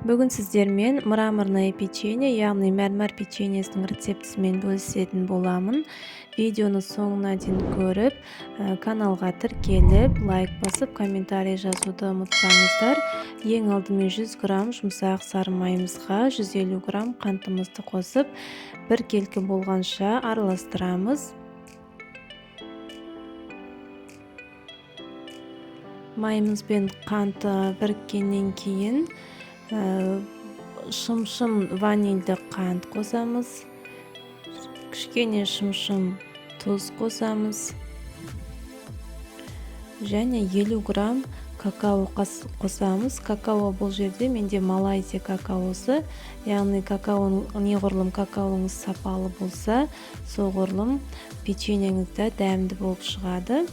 Бүгін сіздермен мраморное печенье, яғни мәрмәр печеньесінің рецептісімен бөлісетін боламын. Видеоны соңына дейін көріп, каналға тіркеліп, лайк басып, комментарий жазуды ұмытпаңыздар. Ең алдымен 100 грамм жұмсақ сары майымызға 150 грамм қантымызды қосып, біркелкі болғанша араластырамыз. Майымыз бен қанты біріккеннен кейін шымшым ванильді қант қосамыз, кішкене шымшым тұз қосамыз және 50 грамм какао қосамыз. Какао бұл жерде менде Малайзия какаосы, яғни какао неғұрлым какаоңыз сапалы болса, соғұрлым печеньеңіз де дәмді болып шығады.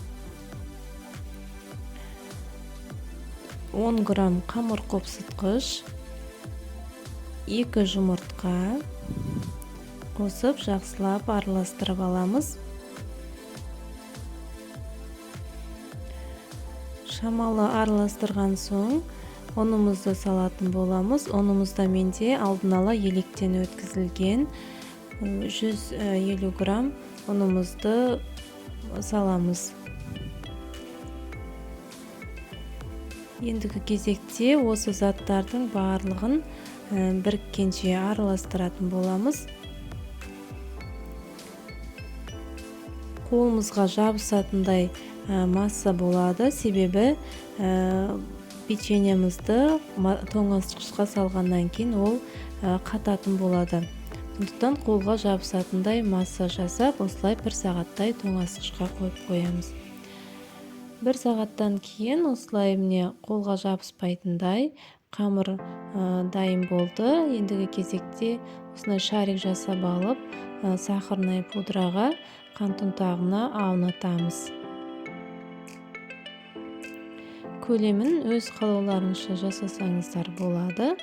10 грамм қамыр қопсытқыш, 2 жұмыртқа қосып жақсылап араластырып аламыз. Шамалы араластырған соң ұнымызды салатын боламыз. Ұнымыз да менде алдын ала електен өткізілген 150 грамм ұнымызды саламыз. Ендігі кезекте осы заттардың барлығын біріккенше араластыратын боламыз. Қолымызға жабысатындай масса болады, себебі печеньемізді тоңазытқышқа салғаннан кейін ол қататын болады. Сондықтан қолға жабысатындай масса жасап, осылай бір сағаттай тоңазытқышқа қойып қоямыз. Бір сағаттан кейін осылай міне қолға жабыспайтындай қамыр дайын болды. Ендігі кезекте осындай шарик жасап алып, сахарная пудраға, қант ұнтағына аунатамыз. Көлемін өз қалауларыңызша жасасаңыздар болады.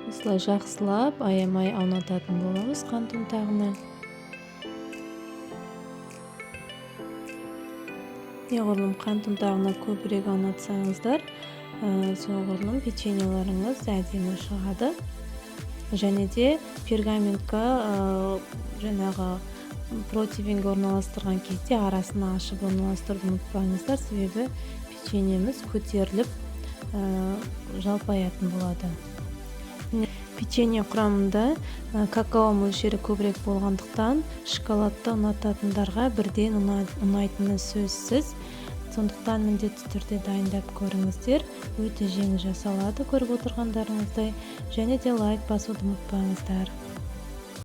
Осылай жақсылап аямай аунататын боламыз қант ұнтағына. Неғұрлым қант ұнтағына көбірек аунатсаңыздар, соғұрлым печеньелеріңіз әдемі шығады. Және де пергаментке, жаңағы противеньге орналастырған кезде арасын ашып орналастыруды ұмытпаңыздар, себебі печеньеміз көтеріліп, жалпаятын болады. Печенье құрамында какао мөлшері көбірек болғандықтан шоколадты ұнататындарға бірден ұнайтыны сөзсіз. Сондықтан міндетті түрде дайындап көріңіздер. Өте жеңіл жасалады, көріп отырғандарыңыздай. Және де лайк басуды ұмытпаңыздар.